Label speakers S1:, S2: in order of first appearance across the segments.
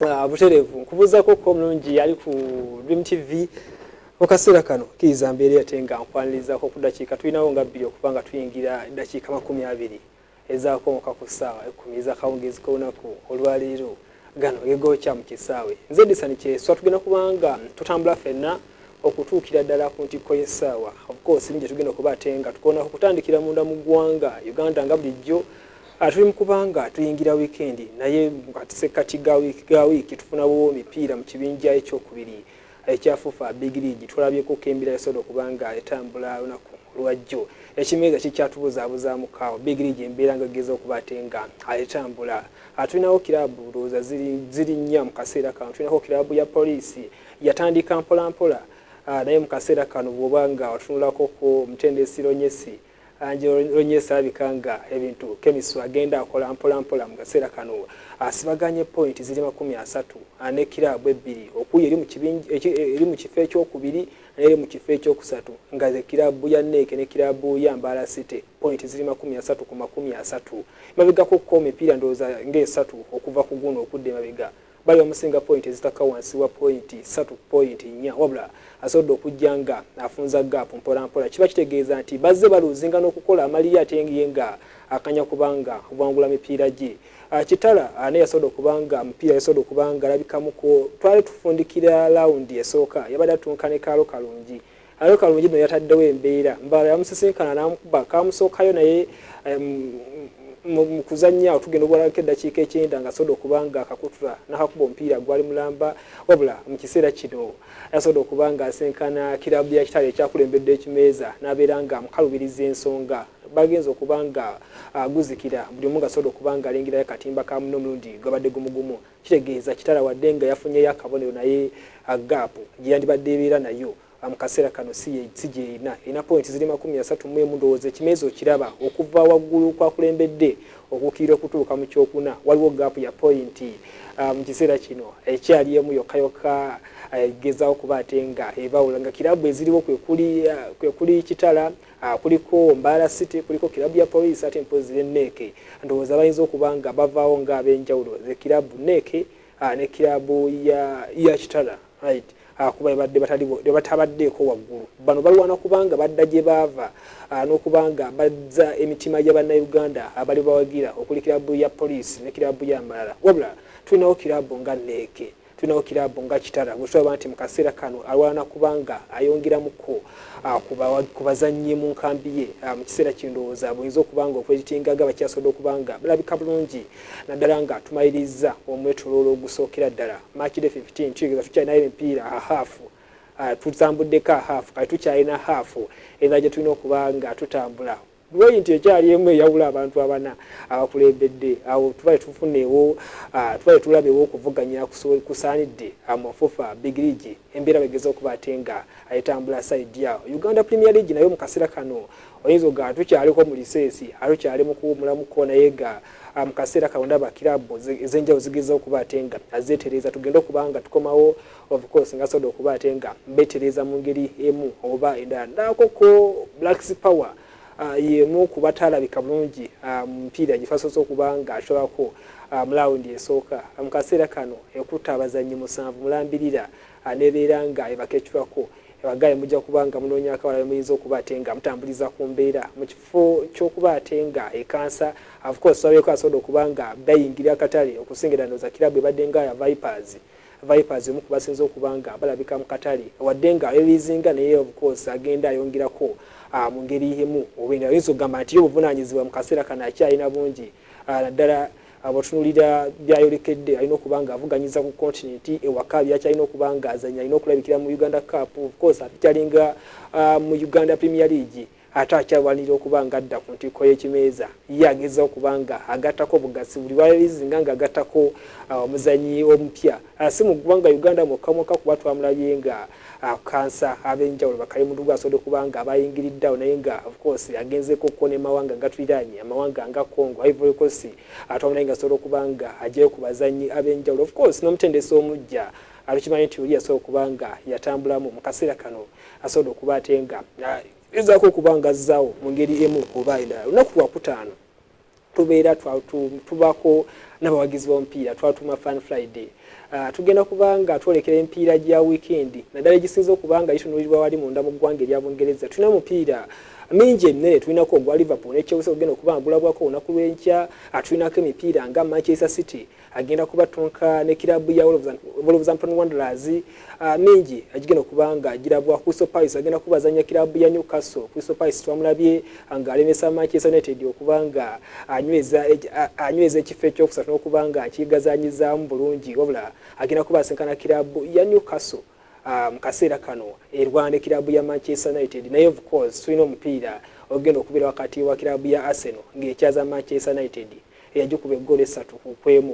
S1: Butereevu nkubuuzaako ko omulungi ali ku Dream TV mu kaseera kano. Kkiriza mbeera ate nga nkwanirizaako ku ddakiika tulinawo nga 2 okuba nga tuyingira eddakiika 20 ezaakonka ku ssaawa 10 ez'akawungeezi k'olunaku olwaleero. Gano gegookya mu kisaawe. Nze Disani Kyeswa. Tugenda kubanga tutambula ffenna okutuukira ddala ku ntikko y'essaawa. Of course gye tugenda okuba ate nga tukoonako kutandikira munda mu ggwanga Uganda. Nga bulijjo, tuli mu kubanga tuyingira wiikendi, naye kati ga wiiki tufunawo emipiira mu kibinja ekyokubiri ekya FUFA Big League. Twalabyeko embeera yasobola okuba nga etambula lunaku lwajjo. Ekimeeza kikyatubuzaabuzaamuko Big League, embeera nga egeza okuba ate nga etambula. Tulinawo kiraabu ndowooza ziri nnya mu kaseera kano. Tulinako kiraabu ya Poliisi, yatandika mpola mpola, naye mu kaseera kano bw'oba nga otunulako ku mutendesi Ronyesi, Ronyesi, alabika nga ebintu kemiswa agenda akola mpola mpola. Mu kaseera kano asibaganye point ziri 30 ne kiraabu ebbiri okuyi eri mu kifo ekyokubiri naye eri mu kifo ekyokusatu, nga ze kiraabu ya NEC ne kiraabu ya Mbarara City. Point ziri 30 ku 30. Emabegako ko emipiira ndowooza ng'esatu okuva ku guno okudda emabega, bali bamusinga point ezitakka wansi wa point 3, point 4, wabula asobodde okujja nga afunza gap mpola mpola. Kiba kitegeeza nti bazze baluzinga n'okukola amaliya, ate ye nga akanya kubanga obwangula mipiira gye. Kitala naye yasobodde okubanga mupiira yasobodde okubanga alabikamuko. Twali tufundikira round esooka, yabadde atunka ne kaalo kalungi. Alo kalungi no yataddewo embeera, Mbala yamusisinkana n'amukuba kamusookayo, naye mu kuzannya awo tugenda obwalako eddakiika 90 nga asobodde okuba nga akakutula n'akakuba omupiira gwali mulamba. Wabula mu kiseera kino yasobodde okuba nga asenkana kiraabu ya Kitale ekyakulembedde ekimeeza, n'abeera nga mukalubiriza ensonga. Bagenza okuba nga guzikira, buli omu nga asobodde okuba nga alengerayo akatimba ka munne omulundi gwabadde gumugumu. Kitegeeza Kitala wadde nga yafunyeyo akabonero, naye gap gye yandibadde ebeera nayo mu kaseera kano si gyerina. Erina point ziri 31. Ndowooza ekimeeza okiraba, okuva waggulu kwakulembedde okukiira okutuuka mu kyokuna waliwo gap ya point mu kiseera kino ekyali emu yokka yokka egezaako kuba ate nga ebawula, nga kirabu eziriwo kwekuli Kitala, kuliko Mbarara City, kuliko kirabu ya Poliisi, ate mpozi ne NEC. Ndowooza bayinza okuba nga bavaawo nga ab'enjawulo ze kirabu NEC ne kirabu ya Kitala, right, kuba babadde batabaddeeko waggulu. Bano balwana kubanga badda gye baava n'okubanga bazza emitima gya Bannayuganda abali bawagira, okuli kirabu ya Poliisi ne kirabu ya Mbarara. Wabula tulinawo kirabu nga NEC, tulinawo kirabu nga Kitara, gwe tulaba nti mu kaseera kano alwana kubanga ayongeramuko ku bazannyi mu nkambi ye. Mu kiseera kindowooza buyinza okuba nga okweritinga nga bakyasobodde okuba nga balabika bulungi, naddala nga tumaliriza omwetoloolo ogusookera ddala, matchday 15. Kitegeeza tukyalinayo emipiira half, tutambuddeko half, kati tukyalina half endala gye tulina okuba nga tutambula. Lweyi nti ekyali emu eyawula abantu abana abakulembedde awo, tuba tetufuneewo, tuba tetulabeewo okuvuganya kusaanidde mu FUFA Big League. Embeera begeza okuba ate nga etambula side awo. Uganda Premier League nayo mu kaseera kano oyinza ogaa tukyaliko mu recess, atukyali mu kuwumulamuko, naye nga mu kaseera kano ndaba kirabu ez'enjawulo zigeza okuba ate nga azeetereeza. Tugende okuba nga tukomawo, of course nga asobodde okuba ate nga beetereeza mu ngeri emu oba endala. Ndakoko Blacks Power yemu ku batalabika bulungi mu mupiira gye twasoose okuba nga atolako mu round esooka. Mu kaseera kano ekutta abazannyi musanvu mulambirira, nebeera nga ebakecurako ebagaye mujja kuba nga munoonyako abalala muyinza okuba ate nga mutambuliza ku mbeera mu kifo ky'okuba ate nga ekansa. Of course twabeeko asobodde okuba nga bayingira akatale okusingira ndowooza kirabu ebadde nga ya Vipers. Vipers omu ku basinze okuba nga balabika mu katale, wadde nga erizinga, naye of course agenda ayongerako mu ngeri emu oba endala. Oyinza okugamba nti ye obuvunaanyizibwa mu kaseera kano akyalina bungi, naddala bw'otunuulira byayolekedde. Alina okuba nga avuganyiza ku continent, ewaka byakyalina okuba nga azanya, alina okulabikira mu Uganda Cup, of course apitalinga mu Uganda Premier League, ate akyalwanirira okuba nga adda ku ntikko y'ekimeeza. Ye ageza okuba nga agattako bugasi buli lwalizinga nga agattako omuzanyi omupya, si mu ggwanga Uganda mwokka mwokka, kuba twamulabye nga kansa ab'enjawulo bakalimudugu asobodde okuba nga abayingiriddeawo, naye nga of course agenzeeko okwo n'emawanga gatuliraanye, amawanga nga Congo, Ivory Coast, twamulabye nga asobola okuba nga ajayo ku bazanyi ab'enjawulo. Of course n'omutendesi omujja atukimanyi nti oli yasobola okuba nga yatambulamu. Mu kaseera kano asobodde okuba ate nga ezaako okuba nga azzaawo mu ngeri emu oba endala. Lunaku lwakutaano tubeera tubaako n'abawagizi b'omupiira, twatuma Fan Friday. Tugenda kuba nga twolekera emipiira gya wiikendi, naddala egisinza okuba nga gitunuulirwa wali munda mu ggwanga erya Bungereza. Tulina omupiira mingi eminene, tulinako ogwa Liverpool ne Chelsea ogenda okuba nga gulabwako olunaku lw'enkya. Tulinako emipiira nga Manchester City agenda kubatunka ne kirabu ya Wolverhampton Wanderers, mingi agigenda okuba nga girabwa. Crystal Palace agenda kubazanya kirabu ya Newcastle. Crystal Palace twamulabye ng'alemesa Manchester United okuba nga anyweza ekifo ekyokusatu n'okuba nga akigazanyizaamu bulungi, wabula agenda kuba asinkana kirabu ya Newcastle mu kaseera kano erwana kirabu ya Manchester United. Naye of course tulina omupiira ogenda okubeera wakati wa kirabu ya Arsenal ng'ekyaza Manchester United eyagikuba eggoolo 3-1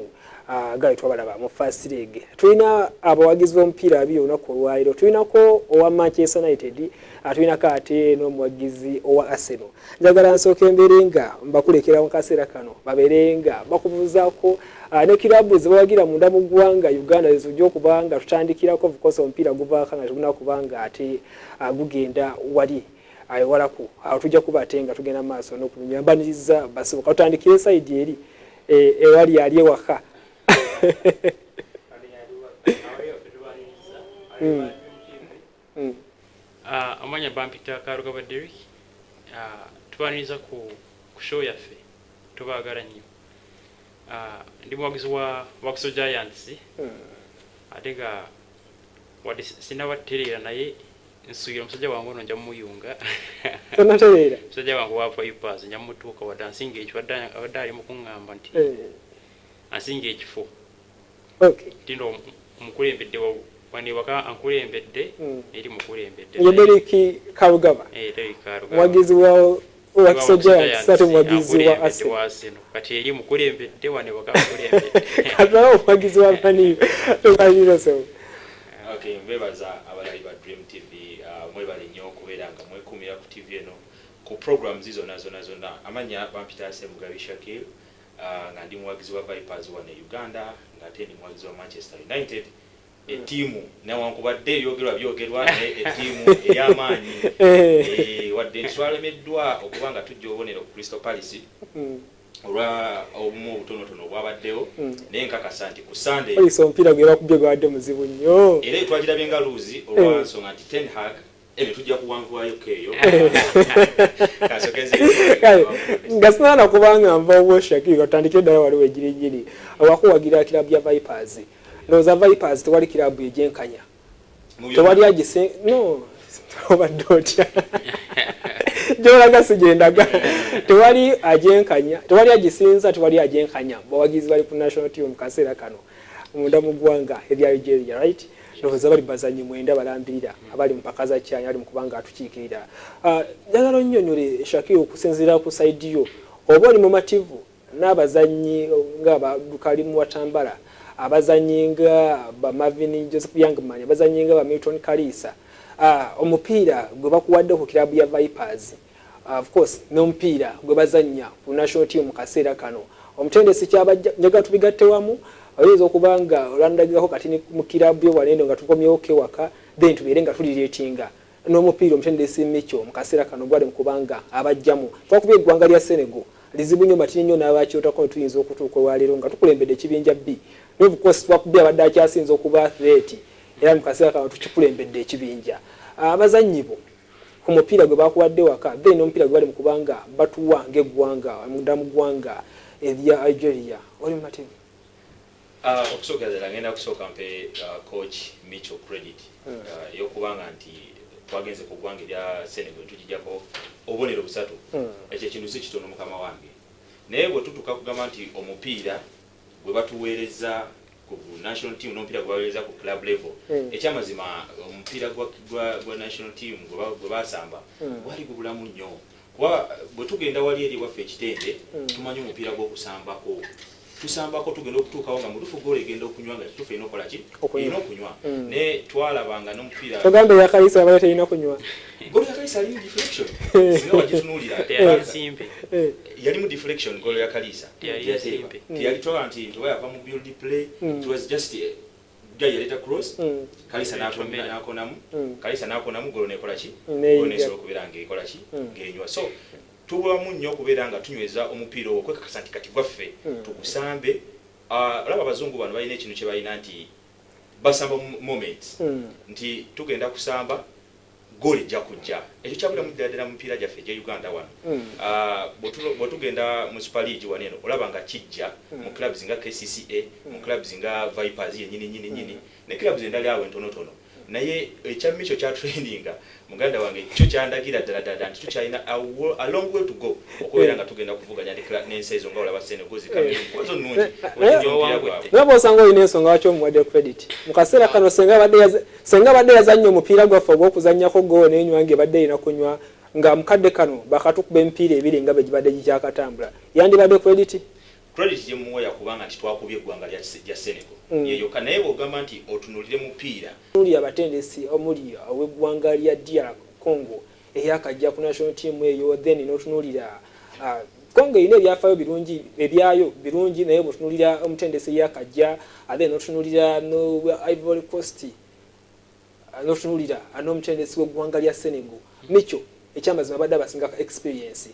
S1: gali twabalaba mu first leg. Tulina abawagizi b'omupiira babiri olunaku olwaleero, tulinako owa Manchester United, tulinako ate n'omuwagizi owa Arsenal. Njagala nsooka embeere nga mbakulekera mu kaseera kano babeere nga bakubuuzaako ne kirabu zebawagira munda mu ggwanga Uganda zezujja okuba nga tutandikirako. Of course omupiira guvaako nga teguna kuba nga ate gugenda wali ewalaku, awo tujja kuba ate nga tugenda mu maaso n'okunyumya. Mbaniriza basibuka, tutandikire side eri ewali ali ewaka.
S2: Amanya bampita Karugaba Derrick. Tubaniriza ku show yaffe, tubaagala nnyo. Ndi muwagizi wa Wakiso Giants, ate nga wadde sinnabatereera, naye nsuubira omusajja wange ono nja muyunga.
S1: Tonatereera?
S2: Omusajja wange wa Vipers nja mutuuka, wadde ansinga ekifo, abadde ali mu kuŋŋamba nti ansinga ekifo, nti ndo omukulembedde wano ewaka, ankulembedde eri mukulembedde.
S1: Ye Derrick Karugaba?
S2: Eh, Derrick Karugaba.
S1: Muwagizi wa Wakiso Giants ate muwagizi wa Arsenal.
S2: Kati eri mukulembedde, wano ewaka mukulembedde.
S1: Katulabe omuwagizi wa Man U. Tumaliriza sebo.
S3: Okay, mbebaza abalabi ba Dream TV. Mwebale nnyo okubeera nga mwekuumira ku TV eno ku programs zonna zonna zonna. Amanya bampita Semugabi Shakil, nga ndi muwagizi wa Vipers wano e Uganda, ng'ate ndi muwagizi wa Manchester United, ettiimu newankubadde ebyogerwa byogerwa, naye ettiimu ey'amaanyi. Wadde nti twalemeddwa okuba nga tujja obubonero ku Crystal Palace olwa obumu obutonotono obwabaddewo, naye nkakasa nti ku Sunday
S1: Olisa omupiira gwe bakubye gwabadde muzibu nnyo.
S3: Era twagirabye nga lose olwansonga nti Ten Hag ene tujja kuwanvuwayoko eyo. Kasooke
S1: Kale, nga sinana kubanga nva obwo, Shakiri, katutandikire ddala waliwo egirigiri wakuwagira kirabu ya Vipers. Ndowooza Vipers tewali kirabu egyenkanya, tewali agise no obadde otya gyolaga si gyendaga. Tewali agyenkanya, tewali agisinza, tewali agyenkanya bawagizi bali ku national team mu kaseera kano munda mu ggwanga erya Algeria, right? Ndowooza bali bazanyi 9 balambirira abali mu mpaka za CHAN ali mu kubanga atukiikirira. Njagala onnyonnyole, Shakir, okusinziira ku side yo, oba oli mumativu n'abazannyi nga ba Kalimu Watambala, abazannyi nga ba Marvin Joseph Youngman, abazannyi nga ba Milton Kalisa, omupiira gwe bakuwadde ku kirabu ya Vipers, of course n'omupiira gwe bazannya ku national team mu kaseera kano, omutendesi kyabajja, njagala tubigatte wamu. Oyinza okuba nga olandagirako kati mu kirabu yo waneno nga tukomyewo kewaka, then tubeere nga tulireetinga n'omupiira omutendesi Micho mu kaseera kano gwali mu kubanga abajjamu. Twakubye eggwanga lya Senegal lizibu nnyo, matini nnyo n'abakyotako ne tuyinza okutuuka olwaleero nga tukulembedde ekibinja B. Naye of course twakubye abadde akyasinza okuba threat, era mu kaseera kano tukikulembedde ekibinja. Abazannyi bo ku mupiira gwe bakuwadde waka, then n'omupiira gwe bali mu kubanga batuwa ng'eggwanga munda mu ggwanga erya Algeria, oli mumativu?
S3: Okusookera ddala ngenda kusooka mpe coach Micho credit ey'okubanga nti twagenze ku ggwanga erya Senegal netugijjako obubonero busatu. Ekyo ekintu si kitono, mukama wange, naye bwe tutuuka kugamba nti omupiira gwe batuweereza ku national team n'omupiira gwe baweereza ku club level, ekyamazima omupiira gwa national team gwe basamba gwali gubulamu nnyo, kuba bwe tugenda wali eri waffe ekitende tumanyi omupiira gw'okusambako, tusambako, tugenda okutuukawo nga mutufu goolo egenda okunywa nga kitufu erina okukola ki?
S1: Okunywa.
S3: Erina okunywa. Ne twalabanga n'omupiira
S1: Togambe ya Kalisa abadde terina kunywa.
S3: Goolo ya Kalisa alimu deflection, singa wagitunuulira.
S2: Teyali nsimbe.
S3: Yalimu deflection goolo ya Kalisa.
S2: Teyali
S3: Teyateeba.
S2: nsimbe.
S3: Teyali, twalaba nti oba yava mu build play, it was just guy yaleeta cross, Kalisa
S2: Tomera.
S3: n'akonamu. Kalisa n'akonamu, goolo nekola ki?
S1: Neyingira.
S3: Goolo nesobola okubeera ng'ekola ki? Ng'enywa. So tubulamu nnyo okubeera nga tunyweza omupiira ogwo okwekakasa nti kati gwaffe, tugusambe. Ah, olaba abazungu bano balina ekintu kye balina nti Basamba moments nti tugenda kusamba, goal ejja kujja. Ekyo kyabula ddala ddala mu mipiira gyaffe egya Uganda wano. Ah, bwetugenda mu Super League wano eno, olaba nga kijja mu clubs nga KCCA, mu clubs nga Vipers yenyini nyini nyini, ne clubs endala awo entonotono. Naye ekya Micho kya traininga, muganda wange, kyo kyandagira ddala ddala nti tukyalina a long way to go okubeera nga tugenda kuvuganya n'ensi ezo nga olaba Senegal, Cameroon, kuba zo nnungi omupiira gwabwe.
S1: Naye bw'osanga olina ensonga lwaki omuwadde credit mu kaseera kano, senga abadde yazannya omupiira gwaffe ogw'okuzannyako goolo n'enywa ng'ebadde erina kunywa, nga mukadde kano bakatukuba emipiira ebiri nga bwe gibadde gikyakatambula, yandibadde credit?
S3: Credit gyemuwa yakubanga nti twakubye eggwanga lya Senegal yeyokka, naye bw'ogamba nti otunulire mupiira
S1: Omuli abatendesi, omuli ow'eggwanga lya DR Congo eyakajja ku national team eyo, then n'otunuulira Congo erina ebyafaayo birungi, ebyayo birungi, naye bw'otunuulira omutendesi eyakajja, then n'otunuulira no Ivory Coast, n'otunuulira n'omutendesi w'eggwanga lya Senegal, Micho, ekyamazima abadde abasinga experience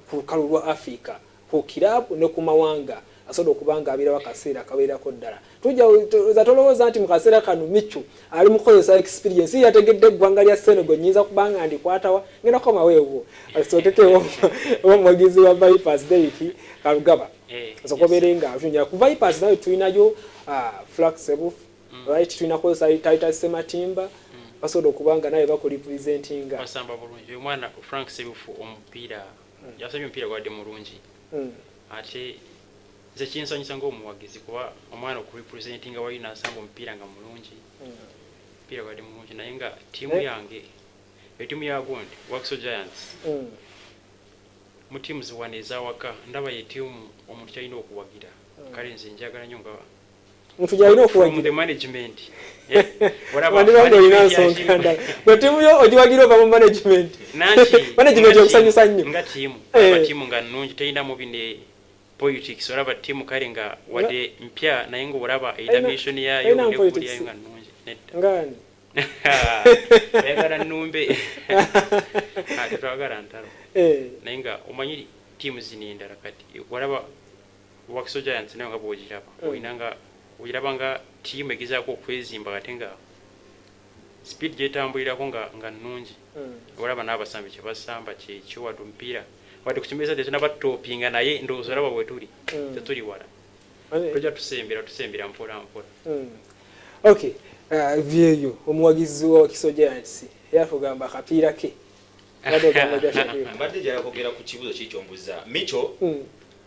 S1: ku lukalu lwa Africa, ku kirabu ne ku mawanga, asobola okuba nga abeerawo akaseera akabeerako ddala. Tujja tolowooza nti mu kaseera kano Micho ali mu kukozesa experience, yategedde eggwanga lya Senegal, nyinza kuba nga ndikwatawa. Ngenda kukomawo ewo, asookeko omuwagizi wa Vipers, Derrick Kalugaba. Osooka obeere nga otunya ku Vipers. Nawe tulinayo Frank Ssebuufu, right? Tulina kozesa Titus Sematimba, basobola okuba nga nawe bakurepresentinga.
S2: Basamba bulungi. Omwana Frank Sebufu omupiira yasabye, omupiira gwadde mulungi. Ate nze kinsanyusa ng'omuwagizi kuba omwana okurepresentinga wali nasamba omupiira nga mulungi. Omupiira gwadde mulungi, naye nga ttiimu yange, ettiimu ya gundi, Wakiso Giants, mu ttiimu ziwano ezawaka ndaba ye ttiimu omuntu kyalina okuwagira. Kale nze njagala nnyo nga
S1: Omuntu gyalina
S2: okuwagira the management.
S1: Wandibanga olina nsonga ndala, gwe ttiimu yo ogiwagira ova mu management? Management okusanyusa nnyo.
S2: Nga ttiimu, olaba ttiimu nga nnungi, terinamu bine politics. Olaba ttiimu kale nga wadde mpya, naye nga olaba erina mission yayo nekuli yayo nga nnungi. Nedda.
S1: Ngani?
S2: Oyagala nnumbe? Tetwagala ntalo. Naye nga omanyi ttiimu zino endala, kati walaba Wakiso Giants nayo nga bwogiraba, olina nga ogiraba nga ttiimu egezaako okwezimba, ate nga speed gyetambulirako nga nnungi. Olaba n'abasambi kyebasamba kyekyo, wadde omupiira wadde ku kimeeza tetunaba topinga, naye ndowooza olaba bwe tuli, tetuli wala, tojja tusembera, tusembera mpola mpola.
S1: Okay, byeyo omuwagizi wa Wakiso Giants yatugamba akapiira ke.
S3: Mbadde njagala kwogera ku kibuzo kiri kyombuza Micho.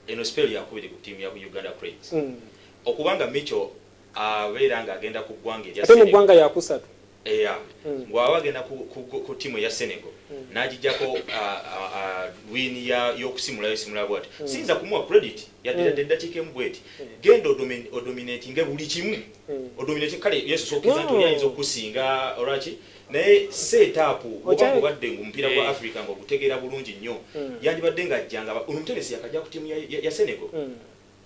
S3: Eno spell yakubiri ku ttiimu ya Uganda Cranes. Okubanga Micho abeera ng'agenda ku ggwanga erya
S1: Ate mu ggwanga yakusatu.
S3: Eya, ng'waba agenda ku ttiimu eya Senegal n'agijjako win y'okusimulayo simula bwati, siyinza kumuwa credit yadde yadde eddakiika emu bweti. Genda odominatinge buli kimu, odominate. Kale yesu sookiriza nti oli ayinza okukusinga olwaki, naye setup oba ng'obadde ng'omupiira gwa Africa ng'ogutegeera bulungi nnyo, yandibadde ng'ajjanga ono omutendesi yakajja ku ttiimu ya Senegal,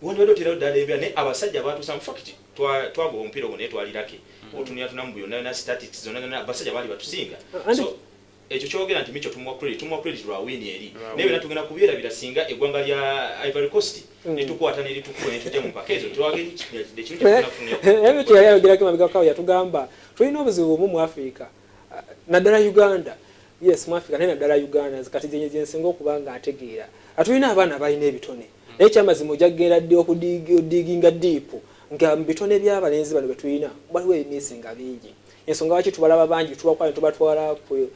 S3: wandibadde oterayo ddala embeera. Naye abasajja batuusa, infact twagoba omupiira ogwo, naye twalirake otunira tunamu byonna yonna statistics zonna zonna, abasajja baali batusinga. So ekyo kyogera nti Micho tumuwa credit, tumuwa credit lwa win eri, naye byonna tugenda kubyerabira singa eggwanga lya Ivory Coast litukwata neritukuba netujja mu mpaka ezo.
S1: Micho yali ayogerako emabegako, yatugamba tulina obuzibu bumu mu Africa, naddala Uganda. Yes, mu Africa, naye naddala Uganda. Kati zensinga okuba nga ntegeera, tulina abaana balina ebitone, naye kyamazima ojja kugenda ddi okudiginga deep nga mu bitone by'abalenzi bano betulina waliwo ebimisinga bingi. Ensonga lwaki tubalaba bangi, tubakwala ne tubatwala ku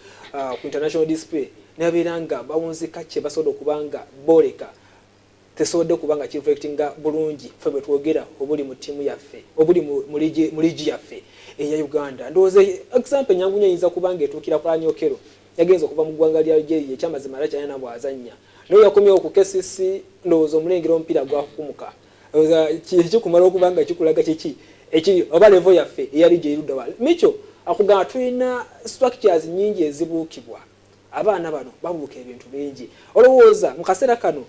S1: international display, nebabeera nga bawunzika, kye basobola okuba nga booleka tesobodde kuba nga kireflectinga bulungi ffe bwe twogera obuli mu ttiimu yaffe, obuli mu liigi yaffe eya Uganda. Ndowooza example enyangu nyo eyinza kuba nga etuukira ku Anyokero, yagenza okuva mu ggwanga lya Algeria, ekyamazima era kyalina bwazannya, naye yakomyewo ku KCC. Ndowooza omulengera omupiira gwakukumuka kikumala okuba nga kikulaga kiki ekiri oba level yaffe eyali gyeruddawa. Micho akugamba tulina structures nyingi ezibuukibwa, abaana bano babuuka ebintu bingi. Olowooza mu kaseera kano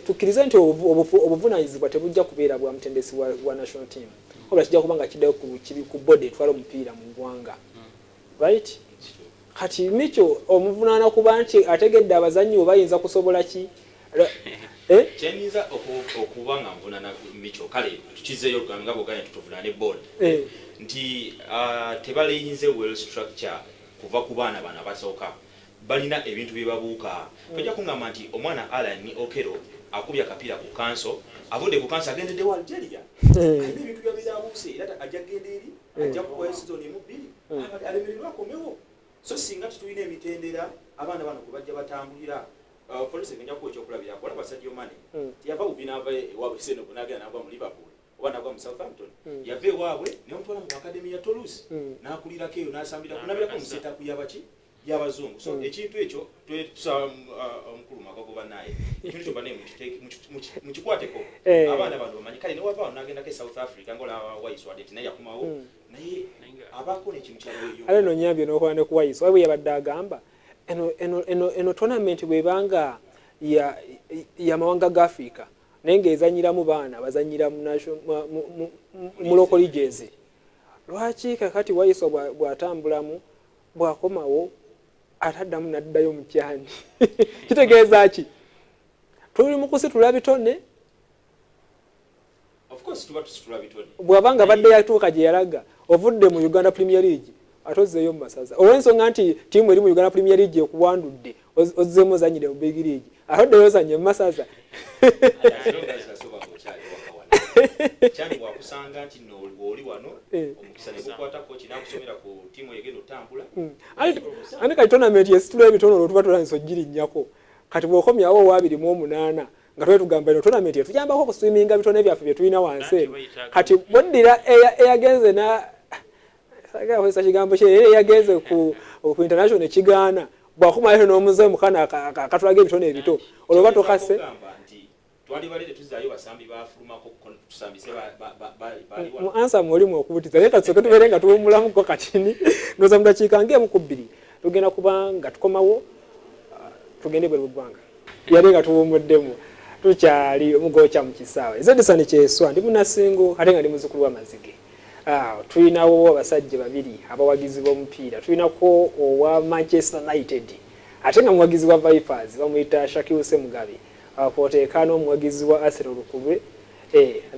S1: tukkirize nti obuvunanyizibwa tebujja kubeera bwa mutendesi wa national team, wabula kijja kuba nga kiddayo ku body etwala omupiira mu ggwanga, right? Kati Micho omuvunaana kuba nti ategedde abazannyi we bayinza kusobola ki? Eh?
S3: Kyenyinza okuba nga nvunana Micho, kale tukizeeyo olugambo nga bwogambye nti tuvunane board, nti tebaleyinze well structure kuva ku baana bano abasooka. Balina ebintu bye babuuka. Tojja kuŋŋamba nti omwana Alan Okero akubye akapiira ku kanso, avudde ku kanso agendedde wa Algeria, alina ebintu byabeera abuuse, era ajja kugenda eri, ajja kuwayo season emu bbiri, alemererwe akomewo. So singa tetulina emitendera abaana bano kwe bajja batambulira. For instance, nja kuwa ekyokulabirako, olaba Sadio Mane, teyava bubi n'ava ewaabwe Senegal n'agenda n'agwa mu Liverpool oba n'agwa mu Southampton. Yava ewaabwe nemutwala mu academy ya Toulouse, n'akulirako eyo, n'asambirako, n'abeerako mu setup y'abaki, y'abazungu. So ekintu ekyo tusaba omukulu Magogo, bannaye, ekintu ekyo bannaye mukikwateko. Abaana bano bamanyi kale newava wano n'agendako e South Africa, ngaolaba Waiswa nti naye yakomawo, naye abaako n'ekintu kyabayo.
S1: Ale no nyambye n'okola ne kuwayiso wabwe yabadde agamba eno tournament bwebanga ya ya mawanga ga Africa, naye ng'ezanyiramu baana bazanyira mu local leagues, lwaki kakati Waiswa bw'atambulamu bw'akomawo ataddamu n'addayo mu kyani? Kitegeeza ki? Tuli mu kusitula bitone.
S3: Of course tuba tusitula bitone.
S1: Bw'aba nga badde yatuuka gye yalaga, ovudde mu Uganda Premier League ate ozzeeyo mu masaza, olw'ensonga nti ttiimu eri mu Uganda Premier League ekuwandudde, ozzeemu ozannyire mu big league, ate oddeyo ozannye mu masaza.
S3: As long as asoba ng'okyali waka wano, kyani bwakusanga nti nno oli wano, omukisa ne gukwatako kinakusomera ku ttiimu egenda otambula.
S1: Ate kati tournament esitula ebitono, olwo tuba tulandisa ogirinnyako. Kati bw'okomyawo owa 28 nga twali tugamba eno tournament etuyambako okuswiminga bitone byaffe bye tulina wansi eno, kati bweddira eyagenze na sagala kozesa kigambo kye, era eyagenze ku international ekigaana, bwakomayo n'omuze mukana akatulaga ebitone ebito, olwo ba tokase.
S3: Kugamba nti twandibadde tetuzaayo basambi bafulumako tusambise bali
S1: mu
S3: wano.
S1: Ansa mulimu okubutiza, naye kasooke tubeere nga tuwummulamuko katini. Ndowooza mu dakiika ng'emu ku bbiri tugenda kuba nga tukomawo, tugende bweru bw'eggwanga. Yali nga tuwummuddemu, tukyali mugokya mu kisaawe. Zedisani Kyeswa, ndi munasingo ate nga ndi muzzukulu w'amazige. Tulinawo abasajja babiri abawagizi b'omupiira. Tulinako owa Manchester United ate nga muwagizi wa Vipers, bamuyita Shakil Semugabe. Kwoteeka n'omuwagizi wa Arsenal Lukulwe,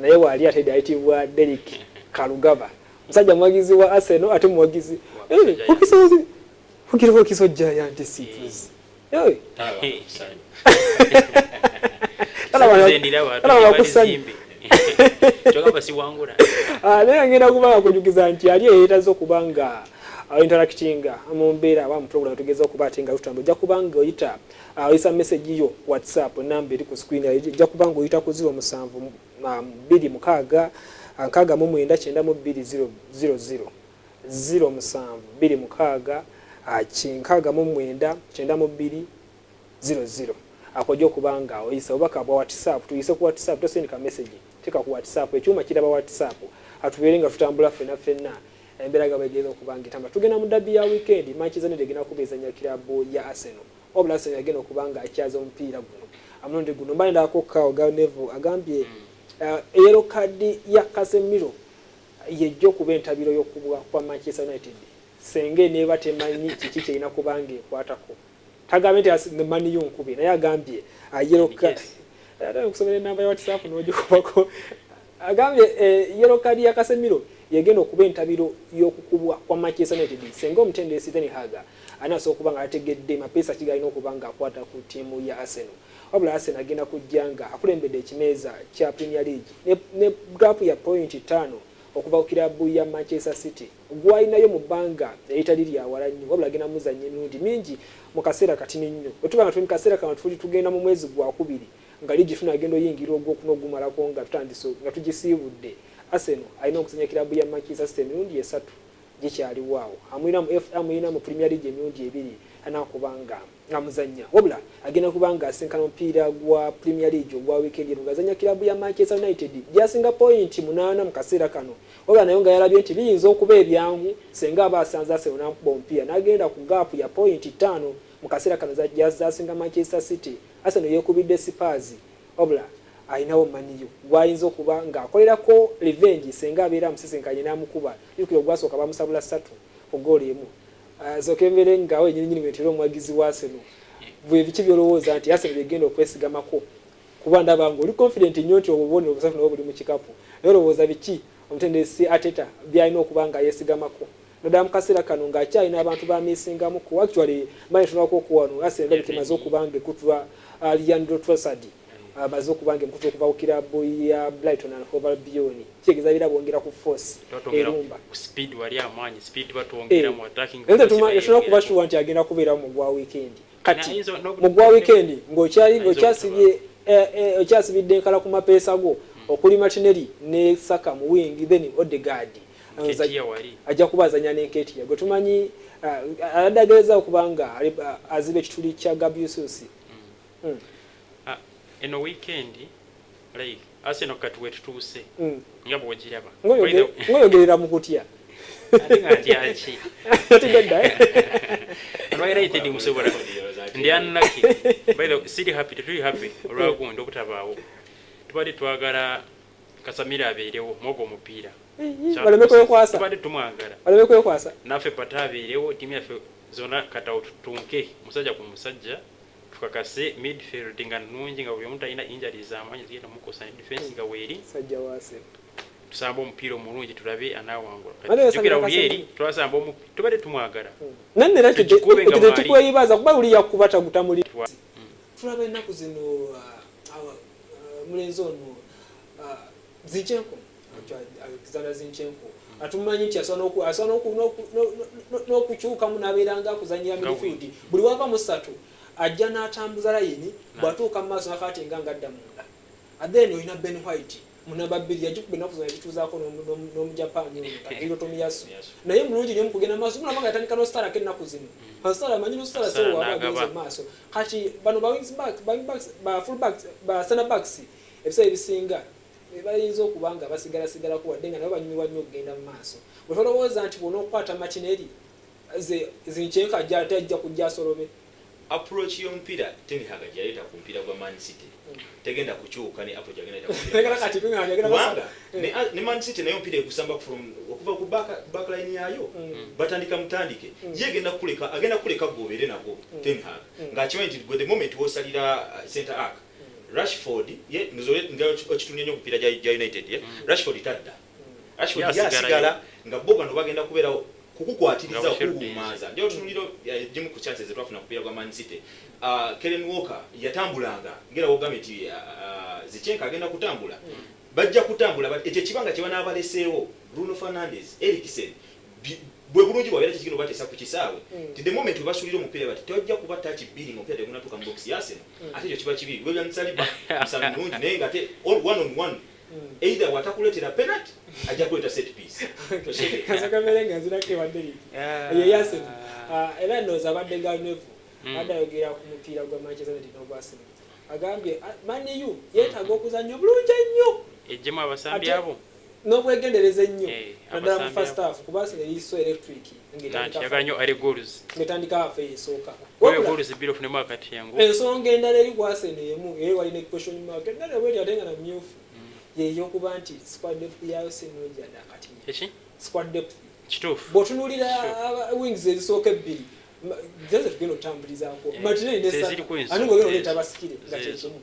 S1: naye waali ate ayitibwa Derrick Kalugaba. Musajja muwagizi wa Arsenal ate muwagizi wakiso Wakiso Giants. Eh,
S3: Talaba kusanyu.
S1: Talaba.
S2: Nze ndiraba,
S1: Talaba kusanyu.
S2: ntuzimbe. Kyogamba siwangula.
S1: Naye ngenda kuba nga kujukiza nti ali eyeetaze okuba nga interactinga mu mbeera aba mu program tugeza okuba ate nga tutambula, ojja kuba nga oyita oyisa message yo WhatsApp, namba eri ku screen, ojja kuba nga oyita ku 07 26 69 92 00, 07 26 69 92 00. Akojja okuba nga oyisa obubaka bwa WhatsApp. Tuyise ku WhatsApp, tosindika message, teeka ku WhatsApp, ekyuma kiraba WhatsApp, atubeere nga tutambula ffenna ffenna embeera nga bwegenda okuba nga etambula. Tugenda mu derby ya weekend. Manchester United egenda kuba ezanya kirabu ya Arsenal, wabula Arsenal yagenda okuba nga akyaza omupiira guno omulundi guno. Mba ndako kawo Ganevo agambye yellow card ya Casemiro yejja okuba entabiro y'okubwa kwa Manchester United senge neeba temanyi kiki kyerina kubanga ekwatako. Tagambye nti Man U nkubi, naye agambye yellow card, ate nkusomera enamba ya WhatsApp n'ogikubako. Agambye yellow card ya Casemiro yegenda okuba entabiro y'okukubwa kwa Manchester United senga omutendesi Ten Hag anasobola okuba nga ategedde mapeesa kigalina okuba nga akwata ku ttiimu ya Arsenal. Wabula Arsenal agenda kujja nga akulembedde ekimeeza kya Premier League ne gap ya point 5 okuva ku kirabu ya Manchester City gwalinayo mu bbanga eritali lyawala nnyo. Wabula agenda muzannya emirundi mingi mu kaseera katini nnyo. Bwe tuba nga tuli mu kaseera kano, tuli tugenda mu mwezi gwakubiri nga liigi tunagenda oyingira ogwokuna ogumalako nga tutandise nga tugisiibudde. Arsenal alina okuzannya kirabu ya Manchester City emirundi 3 gikyaliwo awo, amulina mu FA, amulina mu Premier League emirundi ebiri anakubanga amuzannya. Wabula agenda kubanga asinkana omupiira gwa Premier League ogwa weekend eno ng'azannya kirabu ya Manchester United gyasinga point 8 mu kaseera kano. Wabula naye nga yalabye nti biyinza okuba ebyangu senga aba asanze Arsenal n'amukuba omupiira n'agenda ku gap ya point 5 mu kaseera kano zasinga Manchester City. Arsenal yeekubidde Spurs, wabula alinawo Man U gwayinza okuba ng'akolerako revenge senga abeera amusisinkanye n'amukuba. Jjukira ogwasooka bamusabula 3 ku goolo 1. Sooka embeere ngaawo enyininyini wentera omuwagizi wa Arsenal. Bwe biki byolowooza nti Arsenal byegenda okwesigamako? Kuba ndaba nga oli confident nnyo nti obubonero busatu nabwo buli mu kikapu, naye olowooza biki omutendesi Arteta byalina okuba nga yeesigamako, naddala mu kaseera kano ng'akyalina abantu bamisingamuko? Actually, manye tunako okuwano Arsenal ndabika emaze okuba nga ekutulwa Leandro Trossard, amaze okuba nga emukutula okuva ku kirabu ya Brighton and Hove Albion. Kitegeeza bira bwongera ku force erumba.
S2: Speed wali amaanyi, speed batwongera mu attacking.
S1: Tetulina kuba sure nti agenda kubeerawo mu gwa weekend. Kati mu gwa weekend ng'okyali okyasibye okyasibidde enkala ku mapeesa go okuli Martinelli ne Saka mu wing, then Odegaard
S2: Nketiah wali.
S1: Ajja kuba azanya n'Nketiah gwe tumanyi abadde agereza okuba nga aziba ekituli kya Gabriel Jesus.
S2: Ah, eno weekend, like, Arsenal kati wetutuuse nga bwogiraba.
S1: Ng'oyogerera mu kutya.
S2: Ate nga ntyaki?
S1: Otigedda.
S2: United musobola, ndi unlucky. By the way, siri happy, tetuli happy olwagundi obutabaawo. Tubadde twagala Casemiro abeerewo mwogo omupiira.
S1: Baleme kwekwasa.
S2: Tubadde tumwagala.
S1: Baleme kwekwasa.
S2: Naffe Partey abeerewo, ttiimu yaffe zonna katawo tutunke musajja ku musajja, tukakase midfield nga nnungi, nga buli omu talina injuries z'amaanyi zigenda mukosa, ne defense nga weeri.
S1: Sajja waase.
S2: Tusamba omupiira omulungi, tulabe anaawangula.
S1: Ate
S2: jjukira
S1: yasambira
S2: buli eri
S1: Casemiro.
S2: Twasamba tubadde tumwagala.
S1: Nanera.
S2: Tugikube nga mwali.
S1: Tekikweyibaza kuba buli yakuba tagutamuli. Tulaba ennaku zino mulenzi ono Zinchenko, Alexander Zinchenko, atumanyi nti asobola n'okukyukamu n'abeera nga akuzanyira
S2: Nga
S1: midfield. Buli wava mu ssatu ajja n'atambuza layini, bw'atuuka mu maaso nakati nga ngadda munda. And then olina Ben White mu namba 2, yagikuba ennaku zino, yagituuzaako n'Omujapani ono Takehiro Tomiyasu, naye mulungi nnyo mu kugenda maaso. Mulaba nga yatandika n'ositalako ennaku zino, Ositala amanyi n'ositala.
S2: Ositala
S1: so waba
S2: n'agaba.
S1: agenze mu maaso. Kati bano ba wings back, ba wing backs, ba full backs, ba center backs, ebiseera ebisinga bayinza okuba nga basigalasigalako, wadde nga nabo banyumirwa nnyo okugenda mu maaso. Bwe tolowooza nti bw'onookukwata Martinelli, Zinchenko ajja ate ajja kujja asolobe.
S3: Approach y'omupiira Ten Hag gye yaleeta ku mupiira gwa Man City tegenda kukyuka ne approach agenda leeta ku mupiira gwa
S1: kati
S3: City.
S1: tugenda
S3: Kubanga ne Man City nayo omupiira egusamba from okuva ku backline yaayo, batandika mutandike. Ye agenda kuleka, agenda kuleka gwe obeere nagwo. Ten Hag ng'akimanyi nti gwe the moment wosalira center arc, Rashford ye okitunye nnyo omupiira gya United ye Rashford tadda. Rashford ye
S2: Ye asigalayo.
S3: asigala nga bo bano bagenda kubeerawo kukukwatiriza,
S2: Nga Bushiru.
S3: okukuguumaaza. Nja otunulira gimu ku chances zetwafuna ku mupiira gwa Man City. Kyle Walker yatambulanga ngera wogambye nti Zinchenko agenda kutambula, bajja kutambula, but ekyo ekibanga kye banaabaleseewo Bruno Fernandes, Eriksen, bwe bulungi bwabeera kikigenda obateesa ku kisaawe ti the moment webasulira omupiira bati tewajja kuba touch bbiri nga omupiira tegunatuuka mu box ya Arsenal. Ate ekyo kiba kibi. William Saliba musambi mulungi, naye nga ate all one on one, either watakuleetera penalty, ajja kuleeta set piece. Oshege.
S1: Kasakamere nga nzirako ewa Derrick ye Arsenal. Era ndowooza abadde Gary Neville abadde ayogera ku mupiira gwa Manchester United n'ogwa Arsenal, agambye Man U yeetaaga okuzannya obulungi ennyo
S2: ejjemu abasambi abo
S1: n'obwegendereza ennyo, naddala mu
S2: abasambi
S1: first
S2: abo.
S1: half, kuba Arsenal eri so electric
S2: Nanti yagala nnyo early goals.
S1: Ng'etandika half esooka.
S2: Kuba
S1: Wabula,
S2: goals bbiri ofunemu akatyango.
S1: Ensonga endala eri ku Arsenal emu era walina question mark endala bweti ate nga na myufu, yeyokuba nti squad depth yayo si nnungi yadde akatini.
S2: Eki?
S1: Squad depth.
S2: Kituufu.
S1: Bw'otunuulira wings ezisooka ebbiri ze tugenda otutambulizaako Martinelli ne
S2: Ze
S1: Saka,
S2: ziri ku ensonga
S1: ate ng'ogenda oleeta
S2: ezo.
S1: abasikire nga
S2: Zezo.
S1: kyekimu.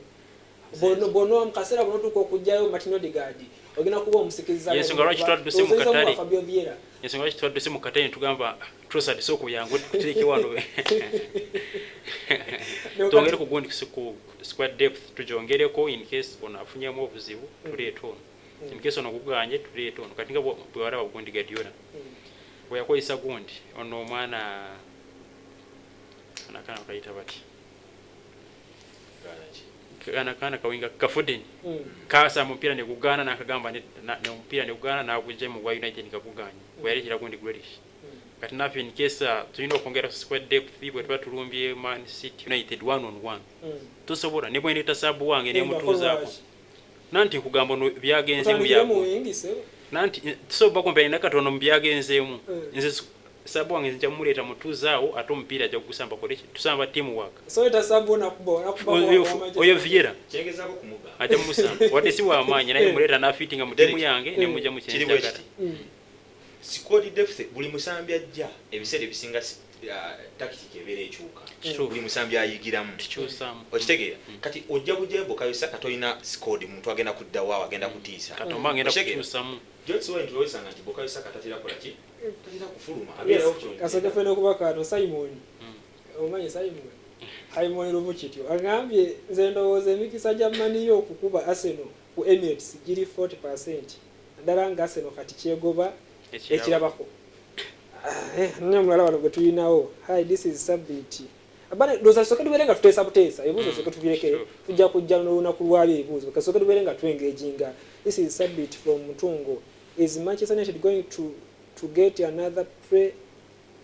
S1: Bw'ono mu kaseera bw'onotuuka okuggyayo Martin Odegaard, ogenda kuba omusikiriza.
S2: Yensonga lwaki twadduse mu katale.
S1: Fabio Vieira.
S2: Ensonga lwaki twadduse mu katale ne tugamba Trossard sooka oyangu tuteeke wano, twongere ku gundi, ku squad depth tugyongereko in case ono afunyemu obuzibu, tuleeta ono, in case ono guganye, tuleeta ono. Kati nga bwe walaba gundi Guardiola bwe yakozesa gundi ono omwana ono, akaana bakayita bati kana kana kawinga ka Foden, kasamba omupiira ne gugaana, nakagamba omupiira ne gugaana, n'agujja mu gwa United nga guganye bwe yaleetera gundi Grealish. Kati naffe in case tulina okwongera squad depth bwe tuba tulumbye Man City, United one on one tosobola, ne bwendeeta sub wange nemutuuzaako nanti nkugamba ono byagenzeemu.
S1: Otandikire mu
S2: Byagu
S1: wing sebo.
S2: Nanti tusobola bakumpa nina katono mu byagenzeemu. Nze sub wange nja mumuleeta mutuuzaawo, ate omupiira ajja kugusamba koleki, tusamba team work.
S1: So eta sub nakuba nakuba.
S2: Oyo Vieira
S3: Kyengezaako kumugamba
S2: ajja mumusamba, wadde si wamaanyi, naye muleeta nafitinga mu ttiimu yange nemujja mu
S3: kiri bwe
S2: kyenjagala.
S3: kiti. Squad depth, buli musambi ajja, ebiseera ebisinga tactic ebeera ekyuka. Buli musambi ayigiramu.
S2: Tukyusaamu.
S3: Okitegeera? Kati ojja bujjayo Bukayo Saka, tolina squad, muntu agenda kuddawo awo agenda kutiisa.
S2: Katomba agenda
S3: Okitegeera?
S2: kukyusamu.
S3: Joyce nti wesanga nti Bukayo Saka tatera kola ki, tatera kufuluma, abeerawo kyo.
S1: Kasooke ffe n'okuba kano Simon, omanyi Simon Lumukityo agambye, nze ndowooza emikisa gya Man U okukuba Arsenal ku Emirates giri 40, naddala nga Arsenal kati kyegoba ekirabako. Ah, omulala wano gwe tulinawo. Hi, this is Sabiti. Abane ndowooza tusooke tubeere nga tuteesa buteesa ebibuuzo, tusooke tubireke. Tujja kujja n'olunaku lwabyo ebibuuzo. Kasooke tubeere nga twengaginga. This is Sabit from Mutungo. Is Manchester United going to get another play?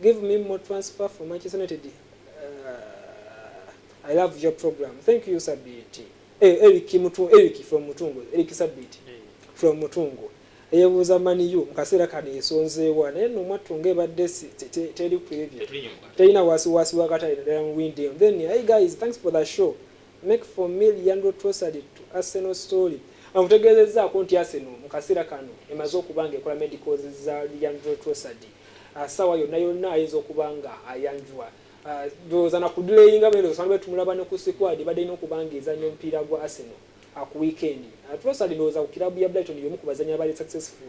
S1: Give me more transfer for Manchester United. I love your program. Thank you, Sabiti. Eric Mutu, Eric from Mutungo. Eric Sabiti from Mutungo yebuuza Man U mu kaseera kano esonzeewa, naye nno omwattu ng'ebadde teri ku ebyo.
S3: Tetuli nnyo mu katale.
S1: Terina wasiwasi wakatale, naddala mu window. Then, hey guys, thanks for the show. Make for me Leandro Trossard to Arsenal story. Amutegeezezzaako nti Arsenal mu kaseera kano emaze okuba nga ekola medicals za Leandro Trossard. Saawa yonna yonna ayinza okuba nga ayanjwa. Ndowooza nakudelayinga bweno be tumulaba ne ku squad badde erina okuba nga ezannya omupiira gwa Arsenal ku weekend. Trossard ndowooza ku kirabu ya Brighton y'omu ku bazannyi abali successful,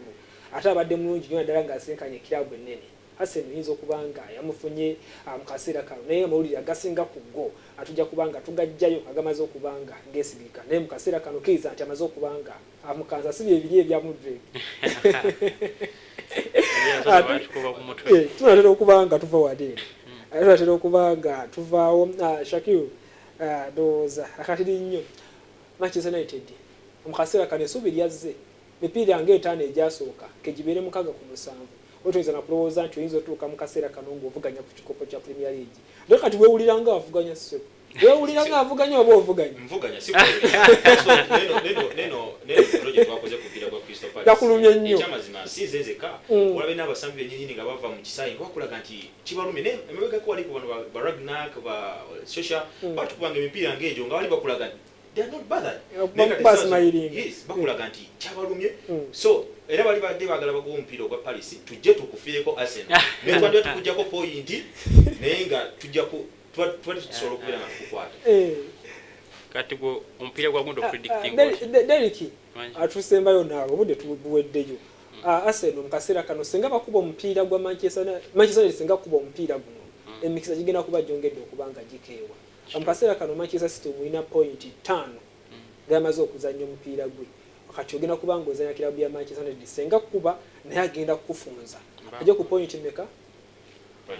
S1: ate abadde mulungi nnyo naddala ng'asinkanye kirabu ennene. Arsenal eyinza okuba nga yamufunye mu kaseera kano, naye amawulire agasinga ku go atujja kuba nga tugajjayo agamaze okuba nga geesigika. Naye mu kaseera kano kkiriza nti amaze okuba nga amukanza si byebiri ebya Mudryk.
S2: Batukuba ku mutwe.
S1: Tunatera okuba nga tuva wade eno, tunatera okuba nga tuvaawo. Shakil, ndowooza akatiri nnyo Manchester United mu kaseera kano essuubi lyazze mipiira ng'etaano egyasooka kegibeere 6 ku 7. Otoyinza nakulowooza nti oyinza otuuka mu kaseera kano ng'ovuganya ku kikopo kya Premier League, naye kati weewulira nga avuganya ssebo, weewulira nga avuganya oba ovuganya?
S3: Nvuganya si so, neno neno gye twakoze ku mupiira gwa Crystal Palace.
S1: Yakulumye nnyo.
S3: Ekyamazima si nze nzekka. Olabe n'abasambi bennyini nga bava mu kisaawe nga bakulaga nti kibalumye, naye emabegako wali ku bano ba Rangnick, ba Solskjaer, batukubanga emipiira ng'egyo nga bali bakulaga nti they are not bothered. Naye kati
S1: Basmiling.
S3: Yes, bakulaga nti kyabalumye. So era bali badde baagala baguwa omupiira ogwa Palace tujje tukufiireko Arsenal, naye twadde tukuggyako point, naye nga tujja ku tuba tusobola okubeera nga tukukwata.
S2: Kati gwe omupiira gwa gundi opredicting?
S1: Derek, atusembayo naawe, obudde buweddeyo. Arsenal mu kaseera kano singa bakuba omupiira gwa Manchester United, singa kuba omupiira guno, emikisa gigenda kuba gyongedde okuba nga gikeewa. Mu kaseera kano Manchester City mulina point 5 gamaze okuzannya omupiira gwe. Kati ogenda kuba nga ozanya kirabu ya Manchester United, singa kuba naye agenda kukufunza ajja ku point meka?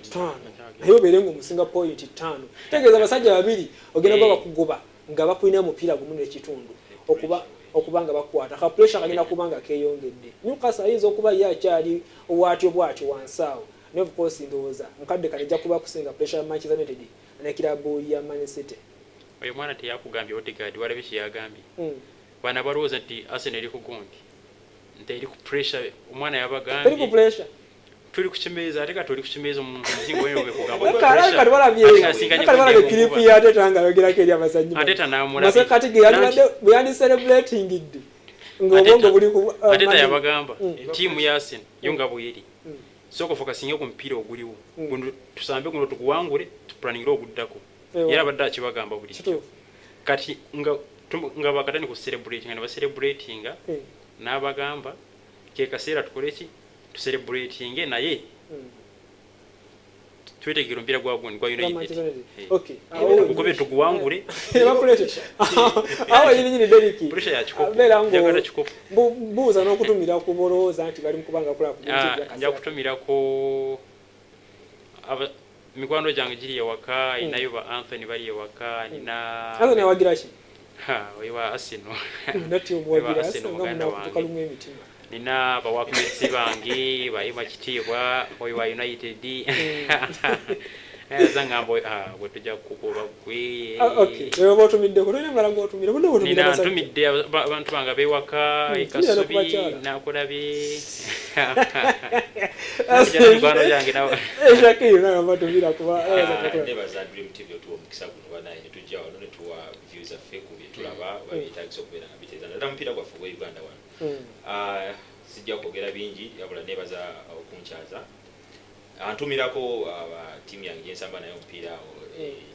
S1: Ttaano. Naye obeere nga omusinga point 5, tegeeza abasajja babiri ogenda kuba bakugoba nga bakulina omupiira gumu n'ekitundu okuba nga bakwata ka pressure kagenda kuba nga keeyongedde. Newcastle ayinza okuba ye akyali bwatyo bwatyo wansi awo, naye of course ndowooza mukadde kano ejja kuba kusinga pressure ya Manchester United ne kirabu ya Man City.
S2: Oyo mwana teyakugambye Odegaard, walabe kyeyagambye. Bano abalowooza nti Arsenal eri ku gundi, nti eri ku pressure, omwana
S1: Teri ku
S2: yabagambye
S1: pressure.
S2: Tuli ku kimeeza, ate kati oli ku kimeeza omuzingo wenyo kugamba.
S1: Kati walabye clip ya Arteta nga ayogerako eri abazannyi bano.
S2: Arteta n'amulabye.
S1: Masekati ge yandibadde bwe yandicelebratingidde ng'obwongo buli ku
S2: Arteta
S1: Man U.
S2: yabagamba ttiimu ya Arsenal yo nga bweri, sooka ofokasinge ku mupiira oguliwo. Guno tusambe, guno tuguwangule, tuplaningire oguddako. Era abadde akibagamba bulijjo. Kati nga bakatandika kucelebratinga ne bacelebratinga, n'abagamba ke kaseera tukole ki, tucelebratinge, naye twetegere omupiira gwa gundi gwa
S1: Gwa
S2: United.
S1: Manchester United. Okay.
S2: Gukube tuguwangule.
S1: Bakuleete. Awo nyini Derek.
S2: Pressure ya kikopo.
S1: Beera ngo
S2: Njagala kikopo.
S1: Buuza n'okutumira ku bolowooza nti bali mu kubanga kola ku bintu
S2: Nja
S1: ebyakaseera.
S2: kutumirako mikwano gyange giri ewaka, inayo ba Anthony bali ewaka, nina
S1: Anthony awagira ki?
S2: Ha, oyo wa Arsenal.
S1: Nati omuwagira
S2: Oyo wa
S1: Arsenal
S2: Arsenal
S1: nga
S2: muganda
S1: munakutuka
S2: wange.
S1: lumu emitima.
S2: Nina baworkmates bange ba Emma Kitiibwa, oyo wa United. Aza ngamba bwe tujja kukuba gwe.
S1: Ah, okay. Eyo b'otumiddeko, tolina mulala gw'otumira, bonna b'otumira
S2: Nina
S1: basajja.
S2: ntumidde abantu bange ab'ewaka
S1: Tumira no ku
S2: e Kasubi,
S1: bakyala.
S2: nakulabye. Nja mikwano gyange nabo.
S1: Shakiri nagamba tumira kuba
S3: Nebaza Dream TV otuwa omukisa guno banaye ne tujja wano ne tuwa views zaffe ku bye tulaba oba byetagisa okubeera nga biteeza, naddala mupiira gwaffe ogwa Uganda wano. Ah, Sijja kwogera bingi, yabula nebaza okunkyaza. Antumirako aba ttiimu yange gyensamba naye omupiira,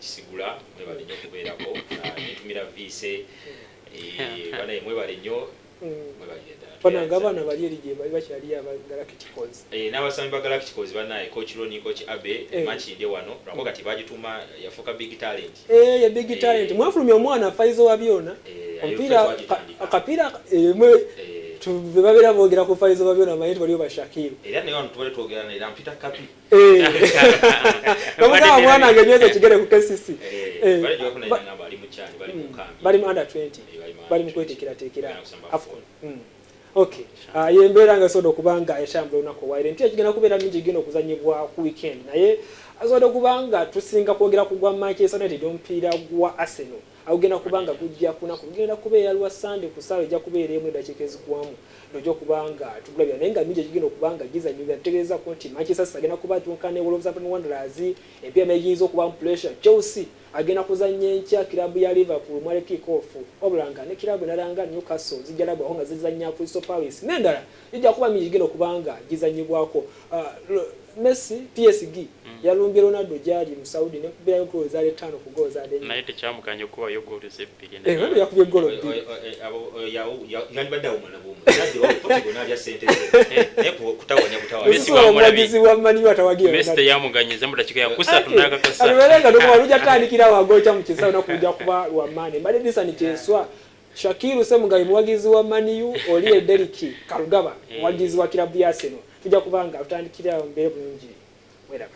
S3: Kisigula, mwebale nnyo okubeerako. Nentumira Viise, banaye mwebale nnyo, mwebalire ddala.
S1: Banange, abaana bali eri gye bali bakyali aba Galacticos.
S3: N'abasambi ba Galacticos banaye, Coach Roni, Coach Abe, Makindye wano lwako kati bagituuma yafuuka Big Talent.
S1: Ye Big Talent. Mwafulumya omwana Faizo wa byona. Omupiira
S3: Twagitandika.
S1: Akapiira bwe babeera boogera ku Faizo wa byona, manyi nti waliwo Bashakiru.
S3: Era naye wano tubadde twogera naye, era mpita Kapi.
S1: Bamugamba mwana wange nyweza ekigere ku KCC.
S3: Bali gye bafuna namba ali mu kyani, bali mu nkambi.
S1: Bali mu under 20.
S3: Bali mu
S1: bali mu
S3: under 20.
S1: Kweteekerateekera
S3: Bagenda kusamba
S1: AFCON. Okay. Yembeera nga esobola okuba nga etambula olunaku olwaleero. Emipiira gigenda kubeera mingi egenda okuzanyibwa ku weekend, naye asobola okuba nga tusinga kwogera ku gwa Manchester United, omupiira gwa Arsenal agugenda kuba nga gujja kunaku lugenda kubeera lwa Sunday ku ssaawa ejja kubeera 1 eddakiika ezigwamu nojja okuba nga tugulabira, naye nga mingi egigenda okuba nga gizanyibwa. Tutegeezako nti Manchester City agenda kuba atunkana ne Wolverhampton Wanderers, empiira nayo giyinza okuba mu pressure. Chelsea agenda kuzannya enkya kirabu ya Liverpool mwale kick off, wabula nga ne kirabu endala nga Newcastle zijja labwako nga zizannya Crystal Palace n'endala gijja kuba mingi gigenda okuba nga gizannyibwako. Messi, PSG yalumbye Ronaldo gyali mu Saudi nekubirayo goolo zaali 5 ku goolo zaali 4.
S2: Naye tekyamuganye okubayo goolo zebbiri.
S1: Ronaldo yakubye goolo 2.
S3: Yandibadde awo mwana bwomu nadde wawe Portugal n'alya sente ze, naye kutawanya butawanya.
S2: Messi
S1: Osuula omuwagizi wa Man U atawagira
S2: Messi
S1: Ronaldo.
S2: Teyamuganyiza mu dakiika ya kusatu n'akakasa.
S1: Alubeere nga nokuba lujja tandikira wagokya mu kisaawe naku lujja kuba lwa maanyi. Mbadde Disani Kyeswa, Shakiru Semugayi muwagizi wa Man U, oli Deriki Kalugaba muwagizi wa kirabu ya Arsenal. Tujja kuba nga tutandikira awo, mbeere bulungi, mweraba.